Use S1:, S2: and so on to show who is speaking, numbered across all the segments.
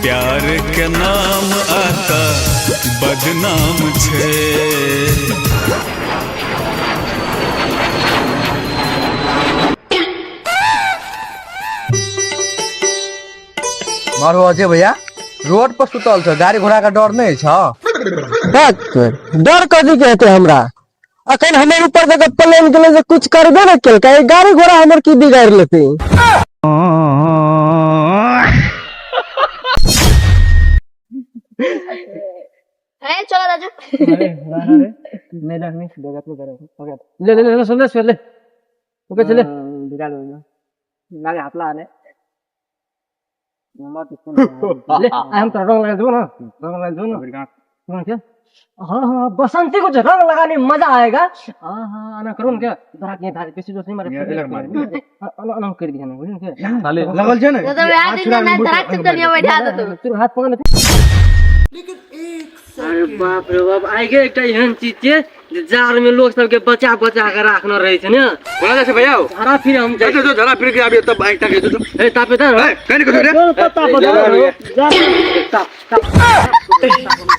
S1: प्यार के नाम आता बदनाम छै।
S2: मारो अजय भैया, रोड पर सुतल छ, गाड़ी घोड़ा के डर नहीं छ?
S3: डर कथी के हेतै हमरा? अखन हमर ऊपर देख प्लेन गेलै जे कुछ करबे ने केलकै, गाड़ी घोड़ा हमर की बिगाड़ लेतै?
S4: ए चलो राजू।
S3: ले ले ले, सुन ले, ओके चले। ले हम तो रंग लगा दो ना, रंग लगा दो ना। रंग क्या? हाँ हाँ, बसंती को जो रंग लगाने में मजा आएगा। हाँ हाँ, आना करो ना, क्या धरा के धारे बेसी जोश नहीं मारे, आना आना कर दिया ना, बुझलिन क्या?
S2: लगल छै ने।
S4: तो वह दिन ना धराक चुप बैठा दो तू।
S3: तोर हाथ पकड़। अरे बाप रे बाप, आइ गे एकटा एहन चीज छै जे जाड़ में लोग सबके बचा बचा के राखना रहे छै ने।
S5: कोना जाइ छै भैया?
S3: झाड़ा फिर हम जाइ।
S5: जो झरा फिर के आबियो तब आइ तक जो।
S3: ए तापे त
S5: ए कनि कथि रे?
S3: पता पता। ताप ताप।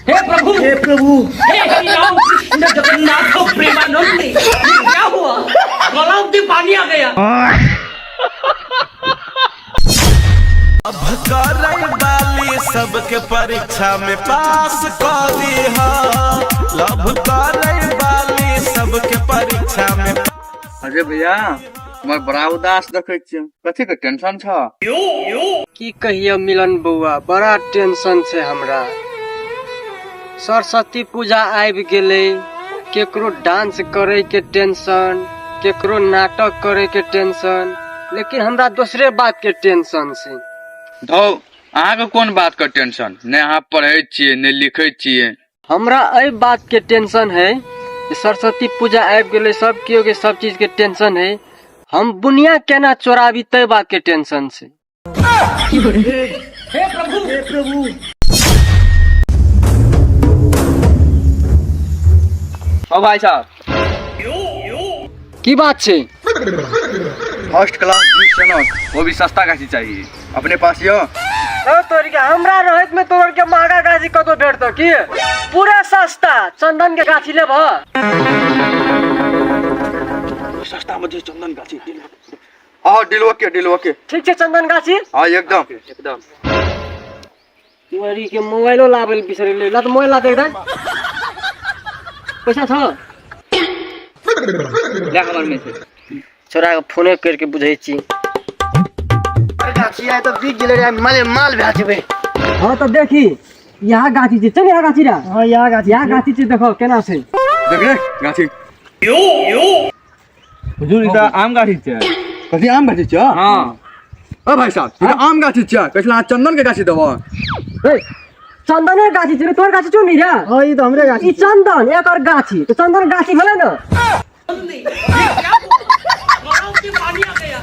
S6: हे प्रभु, हे प्रभु, हे हरि राम कृष्ण जगन्नाथ प्रेमानंद, ये क्या हुआ? गलाव में पानी आ गया।
S1: करै वाली सबके परीक्षा में पास कऽ दीह, लव करै वाली सबके परीक्षा में।
S5: अजय भैया, हमर बड़ा उदास देखै छियै, कथी के टेंशन छ?
S3: की कहियो मिलन बौआ, बड़ा टेंशन छै हमरा। सरस्वती पूजा आबि गेलै, केकरो डांस करे के टेंशन, केकरो नाटक करे के टेंशन, लेकिन हमरा दोसरे बात के टेंशन छै।
S5: धौ, अहाँके कोन बात के टेंशन? ने अहाँ पढ़ै छियै ने लिखै छियै।
S3: हमरा एहि बात के टेंशन है जे सरस्वती पूजा आबि गेलै, सब केओ के सब चीज के टेंशन है, हम बुनिया केना चोराबी तै बात के टेंशन छै।
S5: ओ भाई साहब,
S3: की बात छै?
S5: फर्स्ट क्लास 20 सनक, वो भी सस्ता गाछी चाहिए, अपने पास यो?
S3: तोरी के हमरा रहत में तोर के महंगा गाछी कतौ भेटतौ की? पूरा सस्ता चंदन के गाछी लेब।
S5: सस्ता में चंदन गाछी। हाँ, डील ओके, डील ओके।
S3: ठीक छै चंदन गाछी?
S5: हाँ, एकदम एकदम।
S3: तोरी के मोबाइलो लाबै लए बिसरि गेलै। ला तऽ मोबाइल ला दे एकदम। पैसा छौ?
S5: ले हमर में से।
S3: छोरा के फोने करके बुझै छी।
S2: गाछी आइ तऽ बिक गेलै रे, माले माल भए जेबै।
S3: हाँ तऽ देखी, यहाँ गाछी छै, चल यहाँ गाछी रे। हाँ, यहाँ गाछी, यहाँ गाछी छै, देखो केना छै।
S5: देख रे गाछी।
S2: हुजूर, ई तऽ आम गाछी छै।
S5: कथी आम गाछी छै?
S2: हाँ।
S5: ओ भाई साहब, ई तऽ आम गाछी छै, कहै चंदन के गाछी देबो।
S3: ए चंदन गाछी छै रे, तोहर गाछी छौ नि रे?
S2: हाँ, ई तऽ हमरे गाछी।
S3: ई चंदन एकर गाछी तऽ चंदन गाछी भेलै ने।
S6: ये क्या हुआ? गलाव में पानी आ गया।